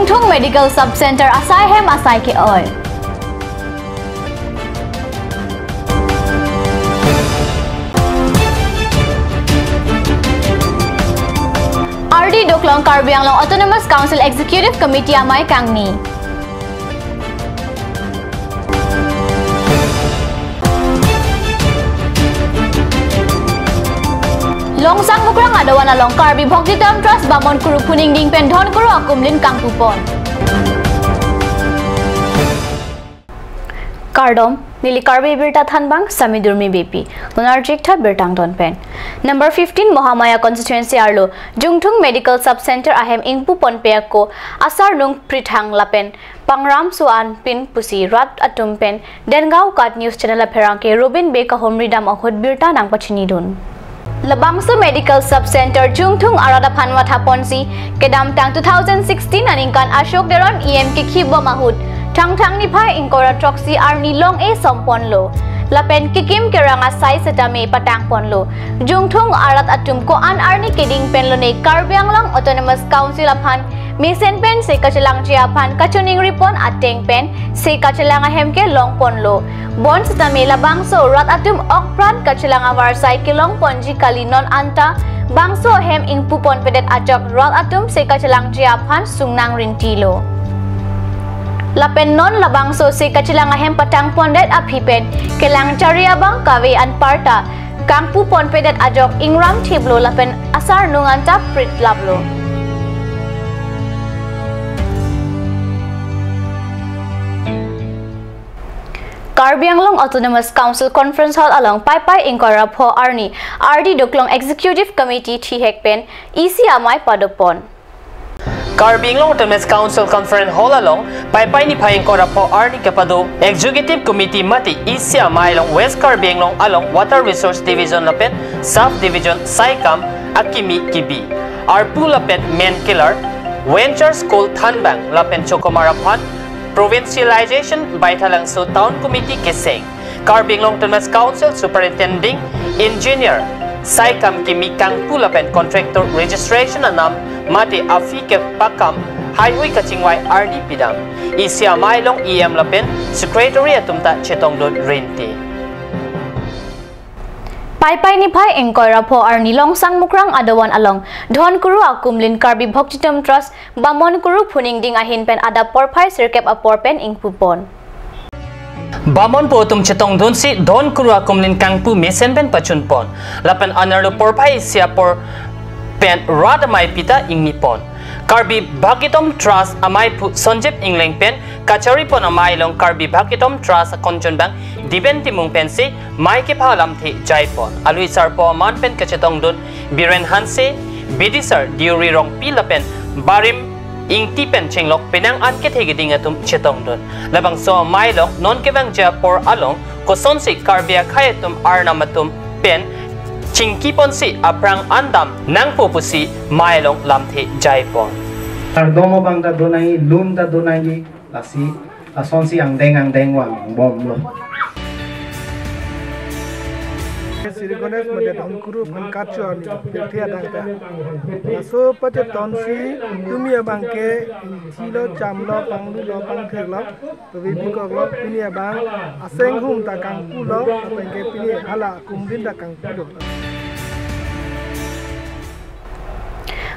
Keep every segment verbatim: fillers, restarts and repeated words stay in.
Thung Medical Sub Center asai hem asai ke-oi. Ardi doklong Karbi Anglong Autonomous Council Executive Committee amei kangni. Longsang Mukrang adovan along Karbi Bhaktitam Trust Bamon Kuru Phuningding pen Dhonkuru akumlin kangpupon. Kardom, neli Karbi Birta Thanbang, Sami Durmi Beypi. Non arjik tha birta angdon pen. Number fifteen Mahamaya Constituency arlo, Jungthung Medical Sub Center ahem ingpupon pe ako, asarnung prithang lapen pangram so-an pin pusi rat atum pen Dengaonkat News Channel apherangke Robin Bey kahumri dam ahut birta nangpachinidun. Labangso Medical Sub Center Jungthung arat aphan mathaponsi kedamtang two thousand sixteen aningkan Ashok Teron E M kekhibom ahut Thangthang niphai ingkoi ra throksi arni long-e somponlo. Lapen kekim kerang asai setame patangponlo. Jungthung arat atum ko-an arni keding pen lone Karbi Anglong Autonomous Council aphan mesen pensi kachelangji aphan kachoningripon ateng pensi kachelang ahem ke longponlo. Bonsetame labangso rat atum okpran kachelang avarsai kelongponji kali, non anta bangso ahem ingpuponpedet ajok rat atumsi kachelangji aphan sungnang rintilo. Lapen non labangsosi kachelang ahem patangpondet aphi pen kelang chari abang kave anparta kangpuponpedet ajok ingram thiplo lapen asarnung anta pritlaplo. Karbi Anglong Autonomous Council Conference Hall along Paipai ingkoi ra pho arni Ardi doklong Executive Committee thihek pen E C amei padopon. Karbi Anglong Autonomous Council Conference Hall along Paipai niphai ingkoi ra pho arni kepado Executive Committee mate E C amei along West Karbi Anglong along Water Resource Division lapen Sub Division saikam akimi kibi, arpu lapen men kelar, Ventures Coal Thanbang lapen Chokomar aphan Provincialization Baithalangso Town Committee keseng, Karbi Anglong Autonomous Council Superintending Engineer saikam kimi kangpu lapen contractor registration anam mate aphi kepakam haihui kachingvai ardi pidam. E C amei along E M lapen Secretary atum ta chetongdun rinte. Paipai niphai ingkoi ra pho arni Longsang Mukrang adovan along Dhonkuru akumlin Karbi Bhaktitam Trust Bamon Kuru Phuningding ahin pen adap porphai sirkep apor pen ingpupon. Bamon po atum chetongdunsi Dhonkuru akumlin kangpu mesen pen pachunpon. Lapen anerlo porphai isi apor pen rat amei pita ingnipon. Karbi Bhaktitam Trust amei phu Sonjib Engleng pen kacharipon amei along Karbi Bhaktitam Trust akonchon bang Diben Timung pensi mei kepha lamthe jaipon. Alui sarpo aman pen kachetongdun Biren Hanse, Bidisar Diuri Rongpi lapen Barim Ingti pen chenglok penang an kethe keding atum chetongdun. Labangso amei along non kevangji apor along kosonsi Karbi akhei atum arnam atum pen chingkiponsi aphrang an dam nangpo pusi mei along lamthe jaipon. Kardom abang ta donai, lun ta donai, lasi lasonsi angdeng angdeng vangbomlo. Sri Ganesh mate Dhonkuru aphan kachon pirthe adang ta. Laso pachetonsi tumi abang ke inthilo, chamlo, panglulo, pangtheklo, tovi bikoklo, pini abang aseng hum ta kangpulo, lapen ke pini hala kumbin ta kangpulo.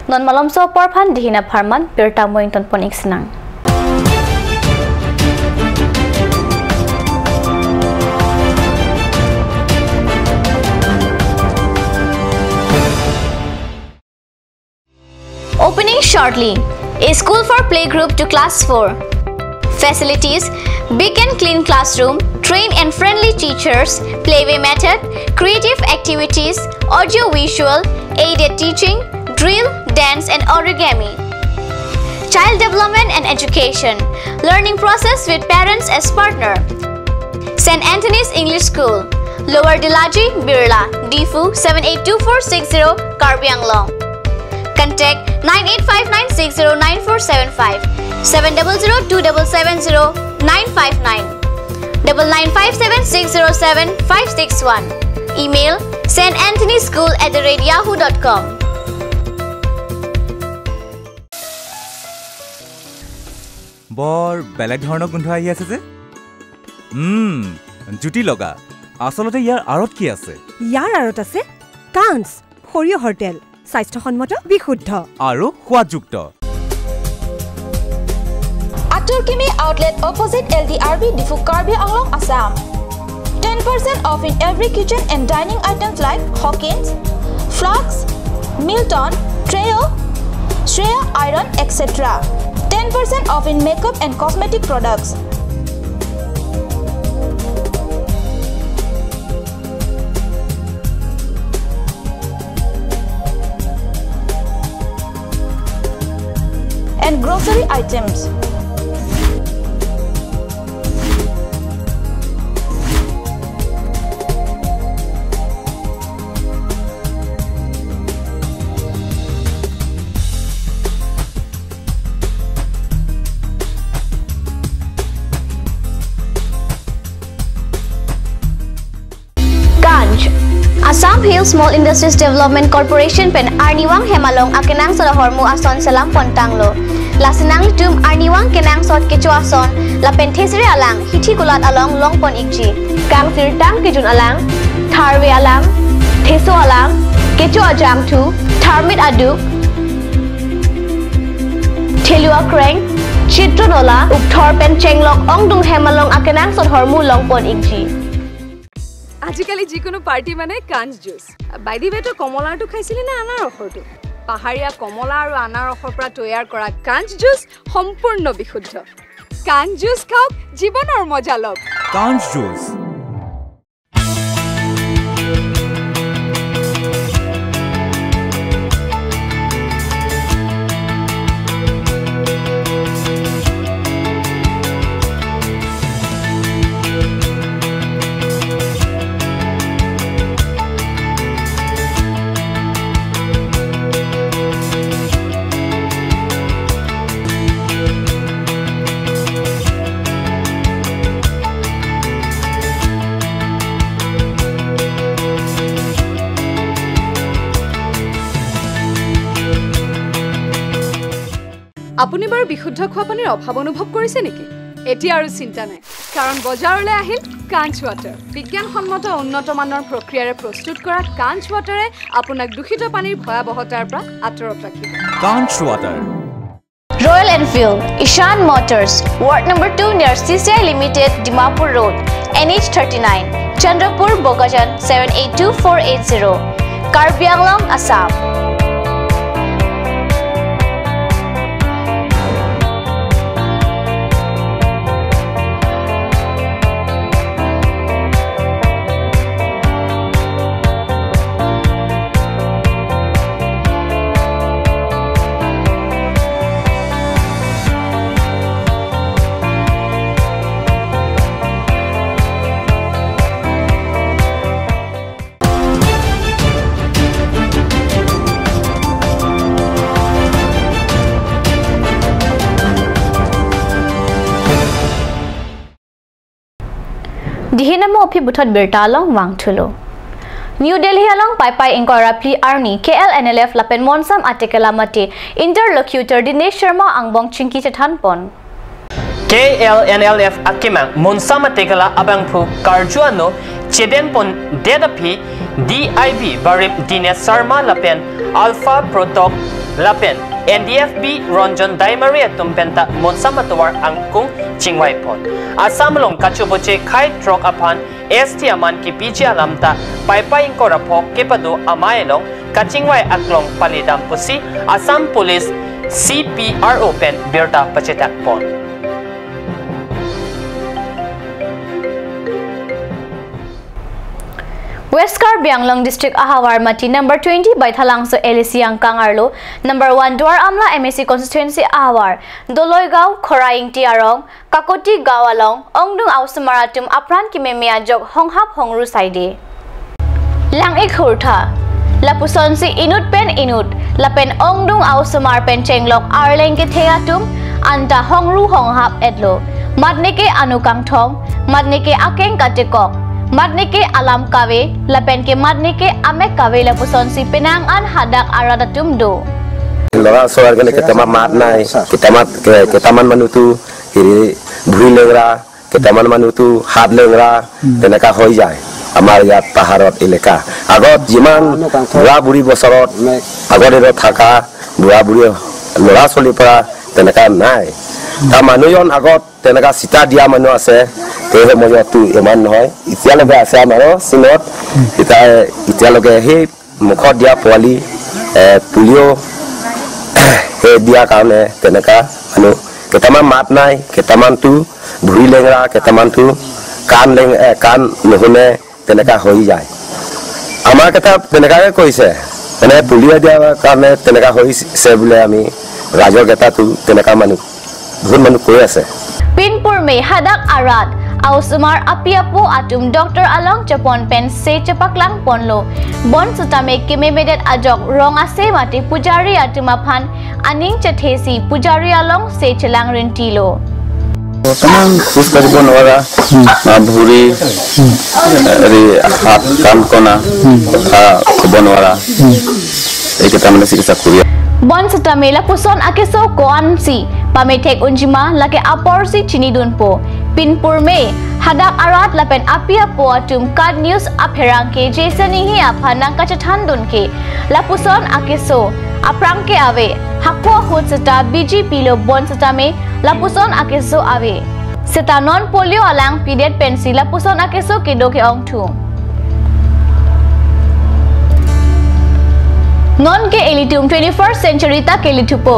Non malomso apor aphan dihin apharman, birta mo ingtonpon-ik sinang. Opening shortly. A school for playgroup to class four. Facilities: big and clean classroom, trained and friendly teachers, playway method, creative activities, audio-visual, aided teaching, drill, dance and origami. Child development and education. Learning process with parents as partner. Saint Anthony's English School, Lower Dilaji, Birla, Diphu, seven eight two four six zero, Karbi Anglong. Contact nine eight five nine six zero nine four seven five, seven double zero two double seven zero nine five nine, double nine five seven six zero seven five six one. Email: saint anthony school at the rate yahoo dot com. বৰ বেলেগ ধৰণৰ গোন্ধ আহি আছে যে। উম, জুতি লগা। আচলতে ইয়াৰ আঁৰত কি আছে? ইয়াৰ আঁৰত আছে কাঞ্চ, সৰিয়হৰ তেল, স্বাস্থ্যসন্মত, বিশুদ্ধ আৰু সোৱাদযুক্ত। Atur Kimi Outlet, opposite L D R B, Diphu, Karbi Anglong, Assam. Ten percent off in every kitchen and dining items like Hawkins, flasks, Milton, Trio, Shreya Iron, et cetera. Ten percent off in makeup and cosmetic products. And grocery items. Kanj. Assam Hill Small Industries Development Corporation pen arnivang hem along akenangsot ahormu ason selam pon tanglo. Lasi nanglitum arnivang kenangsot kecho ason lapen thesere alang hithi kulat along longpon ikji. Kangsirtang kejun alang, tharve alang, theso alang, kecho ajangthu, tharmit aduk, thelu akreng, chitro nola, ukthor pen chenglok ongdung hem along akenangsot ahormu longpon ikji. আজিকালি যিকোনো পাৰ্টি মানে কাঞ্চ juice. By the way, তই কমলাৰটো খাইছিলি নে আনাৰসৰটো? পাহাৰীয়া কমলা আৰু আনাৰসৰ পৰা তৈয়াৰ কৰা কাঞ্চ জুচ সম্পূৰ্ণ বিশুদ্ধ। কাঞ্চ জুচ খাওক, জীৱনৰ মজা লওক। কাঞ্চ জুচ। আপুনি বাৰু বিশুদ্ধ খোৱা পানীৰ অভাৱ অনুভৱ কৰিছে নেকি? এতিয়া আৰু চিন্তা নাই, কাৰণ বজাৰলৈ আহিল কাঞ্চ ৱাটাৰ। বিজ্ঞানসন্মত উন্নত মানৰ প্ৰক্ৰিয়াৰে প্ৰস্তুত কৰা কাঞ্চ ৱাটাৰে আপোনাক দূষিত পানীৰ ভয়াৱহতাৰ পৰা আঁতৰত ৰাখিব। কাঞ্চ water. Royal Enfield, Ishan Motors, Ward number two near C C I Limited, Dimapur Road, N H thirty-nine, Chandrapur, Bokajan, seven eight two four eight zero, Karbi Anglong, Assam. Dihinamo aphi buthot birta along vangthulo. New Delhi along Paipai ingkoi ra phli arni K L N L F lapen Monsam Atekela mate interlocutor Dinesh Sharma angbong chingki chethan pon. K L N L F akemang Monsam Atekela abangphu karju ano chedeng pon det aphi D I B barim Dinesh Sharma lapen Alpha Protok lapen N D F B Ranjan Daimari atum penta Monsam atovar angkung chingvai pon. Assam along kachoboche khai throk aphan S T aman kepiji alam ta Paipai ingkoi ra pho kepado amei along kachingvai aklong palidam pusi Assam Police C P R O pen birta pachetak pon. West Karbi Anglong District ahavar mati number twenty Baithalangso L A C angkang arlo number one Duar Amla M A C constituency ahavar Doloigaon Khora Ingti arong Kakoti Gaon along ongdung a-osomar atum apran kememe ajok honghap hongru saide. Lang-ik hurtha. Lapusonsi inut pen inut lapen ongdung a-osomar pen chenglok arleng kethe atum anta hongru honghap etlo. Mat neke anu kangthong, mat neke akeng katekok, mat neke alam kave lapen ke mat neke amek kave lapusonsi penang an hadak arat atum do. Lora soar kene ketama mat nai, ketama ke-, ketaman manutu, হেৰি, ভৰি লেংৰা, কেইটামান মানুহ তো হাত লেংৰা, তেনেকা হৈ যায় আমাৰ ইয়াত পাহাৰত এলেকা। আগত যিমান বুঢ়া বুঢ়ী বছৰত আগত এৰে থকা বুঢ়া বুঢ়ী ল'ৰা ছোৱালীৰ পৰা তেনেকা নাই। তাৰ মানুহজন আগত তেনেকা চিতা দিয়া মানুহ আছে, সেই সময়তো ইমান নহয়। এতিয়ালৈকে আছে আমাৰো চিনত, এতিয়া, এতিয়ালৈকে সেই মুখত দিয়া পোৱালি, এ, পলিঅ', সেই দিয়া কাৰণে তেনেকা মানুহ। কেইটামান মাত নাই, কেইটামানতো ভৰি লেংৰা, কেইটামানতো কাণ লেং-, এ, কাণ নুশুনে, তেনেকা হৈ যায়। আমাক এটা তেনেকাকে কৈছে, মানে পলিঅ' দিয়াৰ কাৰণে তেনেকা হৈছে বোলে। আমি ৰাইজৰ কেইটাতো তেনেকা মানুহ, বহুত মানুহ কৈ আছে। Pinpur me hadak arat, ausumar api apo atum doctor along chepon pen se chepaklang ponlo. Bonsitame kememedet ajok rong ase mate pujari atum aphan aning chethesi pujari along se chelang rintilo. বৰ্তমান খোজ কাঢ়িব নোৱাৰা, আ, ভৰি, আ, হেৰি, হাত, কাণ কনা, কথা ক'ব নোৱাৰা। এই কেইটামানে চিকিৎসা কৰি আছে। Bonsitame lapuson akeso ko-ansi pamethek unjima lake aporsi chinidunpo. Pinpur me hadak arat lapen api apo atum KAT News apherangke Jason Enghi aphan nangkachethandun ke lapuson akeso aphrang ke ave. Hako ahut seta B J P lo bonsitame lapuson akeso ave. Seta non poli alang pidet pensi lapuson akeso kedo ke-ongthu. Non ke ilitum twenty-first century ta kelithupo.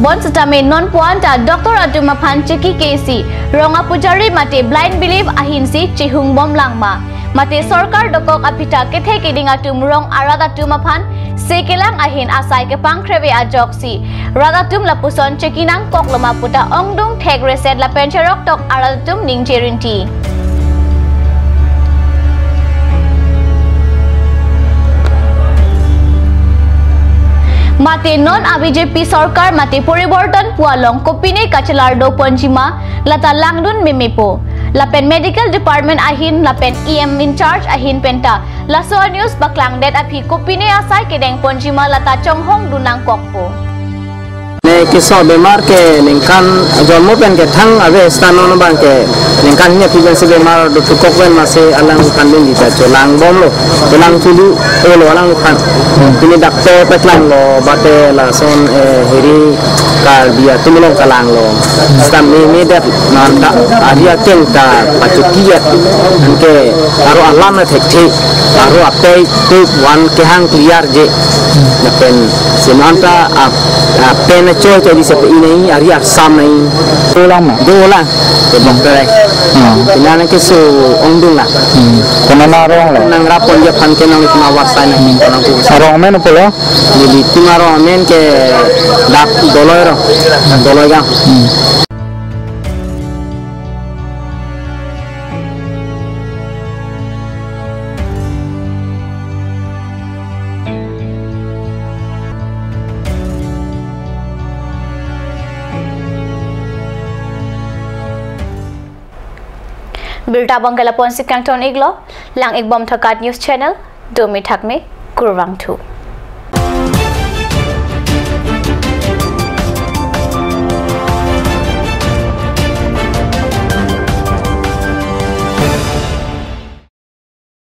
Bonsitame non puan ta doctor atum aphan chekikesi rong apujari mate blind belief ahinsi chehungbom langma. Mate sorkar dokok aphi ta kethe keding atum rong arat atum aphan se kelang ahin asai kepangkhreve ajoksi rat atum lapuson chekinangkok loma puta ongdung thek reset lapen cheroktok arat atum ningje rinti. Mate non a B J P sorkar mate poriborton pu along kopine kachelar do ponjima lata langdun memepo. Lapen medical department ahin lapen E M in charge ahin penta laso a-news paklangdet aphi kopine asai kedeng ponjima lata chonghong dun nangkokpo. Ne keso bemar ke ningkan jonmo pen kethang ave seta non abang ke ningkan hini aphi pensi bemar dothukok pen masi alangphan dun dita cholangbomlo, cholangthu dolo alangphan. Pini doctor paklanglo, bate lason, eh, heri Karbi atum along kalanglo. Seta memedet nanta ari akeng ta pachokijat. Anke aro alam na thekthe, aro apei tu wan kehang clear je. Lapen si non ta ap-, apen achoy ta di sepe inai ari arsam nai. Dolang ma? Dolang. Ke bok berai. Hmm. Ina nangkeso ongdung la. Hmm. Konat arong lo? Nangrap ponji aphan ke nangli kena warsai nai. Hmm. Konat ku. Arong amen pulo? Jadi tum arong amen ke dak Doloi arong. Doloi gang. Hmm. Birta abang ke lapu-ansi kangton iklo, lang ikbom tha KAT News Channel, domi thakme, kurvangthu.